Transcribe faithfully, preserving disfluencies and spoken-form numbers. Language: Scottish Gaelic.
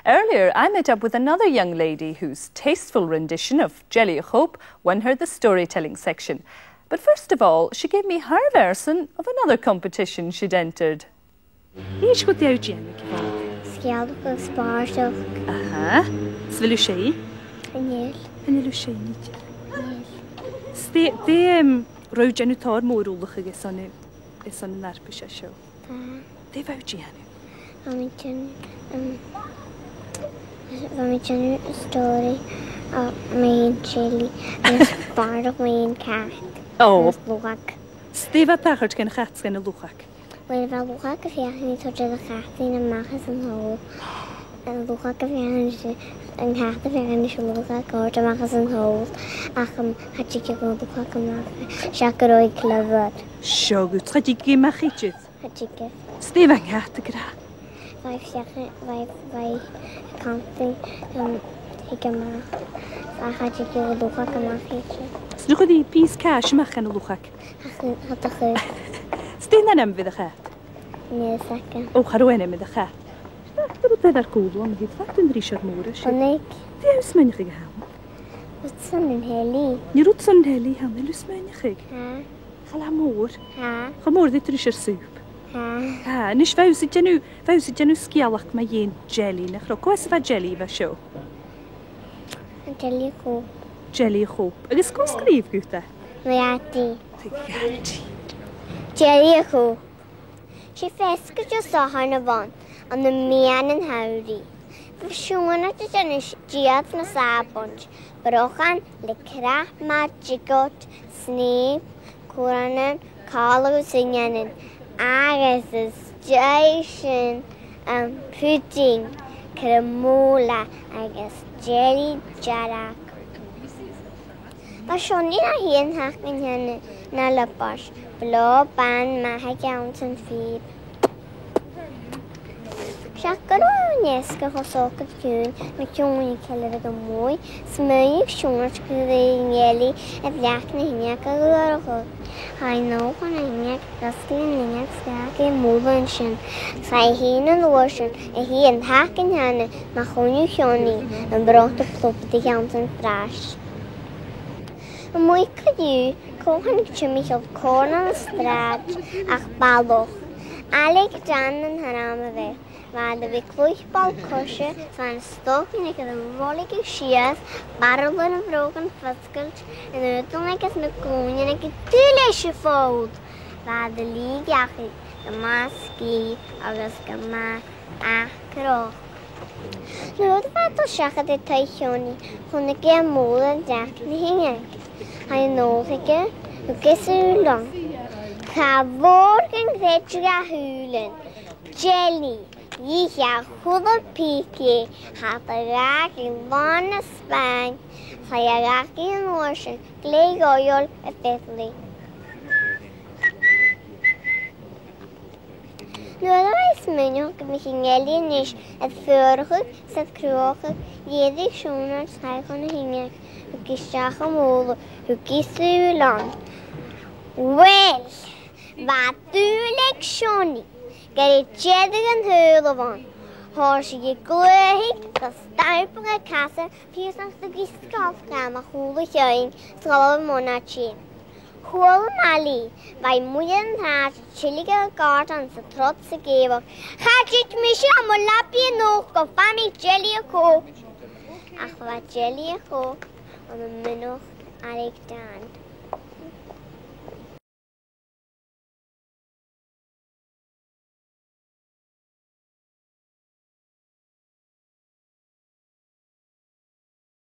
Earlier, I met up with another young lady whose tasteful rendition of Jelly a' Chòp won her the storytelling section. But first of all, she gave me her version of another competition she'd entered. Innis dhomh dè tha thu a' dèanamh, a Mhàiri. Sgeulachd agus bàrdachd. Aha. 'S a bheil thu a' seinn? Chan eil. Chan eil thu a' seinn idir. Chan eil. 'S dè, dè, um, robh thu a' dèanamh tòrr mòr ullachaidh airson, airson an fharpais seo? Bha. Dè bha thu a' dèanamh? Bha mi a' dèanamh, um, bha mi a' dèanamh stòiridh, uh, mu dheidhinn jelly, agus bàrdachd mu dheidhinn cat. Ò. Agus luchag. 'S dè bha a' tachairt dhan chat 's dhan luchag? Uill, bha luchag a' feuchainn ri toirt air a' chataidh a-mach às an t-sabhal. An luchag a' feuchainn ris, an cat a' feuchainn ris an luchag a thoirt a-mach às an t-sabhal. Ach, um, cha tigeadh an luchag a-mach, seach gun robh i clever. Seo dhut, cha tigeadh i a-mach idir. Cha tigeadh. 'S dè bha an cat ag ràdh? Bha i a' feuchainn, bha i, bha i a' cantainn, um, thig a-mach. Ach cha tigeadh an luchag a-mach idir. 'S nuair a chuir i pìos càise a-mach dhan luchag? Cha chuir, cha do chuir. 'S dè an t-ainm a bh' air a' chat? Chan eil fhios agam. Ò, cha robh ainm air a' chat. Dè an rud a bh' air cùl an-diugh, fad an rìsear mòr sin? Chunnaic. Dè tha thu a' smaoineachadh a th' ann? Rud son an telly. An e rud son an telly a th' ann, a bheil thu a' smaoineachadh? Tha. Chan eil e mòr. Tha. Cho mòr ri rìsear sùp. Tha. Tha, a-nis bha thusa a' dèanamh, bha thusa a' dèanamh sgeulachd mu dheidhinn jelly, nach robh? Cò às a bha an jelly a bha seo? An Jelly a' Chòp. Jelly a' Chòp. Agus cò sgrìobh dhut e? Mo dhadaidh. Do dhadaidh. Jelly a' Chòp. 'S e feasgar de shochair a bh' ann ann am meadhan na h-samhraidh. Bha Seònaid a' dèanamh dìot na sàbaind, brochan le cnap mar diogad, snèip, cùrnanan, còmhla ris uinneanan, agus às dèidh sin, um, pudding, crèam-mhòla agus jelly dearg. Bha Seonaidh na h-aon th' againn an-diugh na liobaird, blàth bàn math aige anns an phìob. Seach gun robh an fheasgar cho socair dhuinn, na h-aon a' ceilearadh a-muigh, smaoinich Seonaid gun robh an jelly a' bhreac na h-uinneig a dh'fhuarachadh. Chaidh a-null chun na h-uinneig, dh'fhosgail an uinneig, 's dh'fhàg i a-muigh an sin. 'S chaidh i fhèin an uair sin, a h-aon th' againn an-diugh, mar chunnaic Seonaidh am brot a' plubadaich anns an fhras. A-muigh co-dhiù, cò chunnaic Timmy a' còmhnaidh anns an t-sràid ach balach. Alec Dan an t-ainm a bh' air. Bha e air a bhith a' cluich ball-coise, 's bha e na stocainnean air a bhroilleadh sìos, barailean a' bhrògan fosgailte, an aodann agus na glùinean aige dùil leis a' pholl. Bha e air a lìonadh gu math sgìth agus gu math acrach. Nuair a bha e a' dol seachad air taigh Sheonaidh, chunnaic e am mòran de na h-uinneig. Chaidh a-null thuige, thug e sùil ann. Cha mhòr gun creideadh a shùilean. Jelly, dh'ith e a h-uile pìos, cha do dh'fhàg i làn na spàin, 's chaidh a dh'fhàg i an uair sin glè ghoireach a' fiddle. Nuair a bha e a' smaoineachadh gum biodh an jelly a-nis air fuarachadh 's air cruthachadh, dh'èirich Seonaid a-steach chun na h-uinneig, thug i a-steach a mhòla, thug i sùil ann. Uill, bha dùil aig Seonaidh gur e deireadh an t-saoghail a bh' ann. Thòisich i a' glaodhaich gu stampadh a' casaidh, pìos nach do dh'fhosgail e a-mach a h-uile sìon, 's dh'fhalbh i mun a' tè. Chuala Màiri, bha i a-muigh air an t-sràid, a' tilleadh gu gàirdean 's a' trod 's ag èigheach, "Cha tig mise air mo leabaidh a-nochd gum faigh mi jelly a' chòp." Ach bha jelly a' chòp ann am mionach Alec Dan.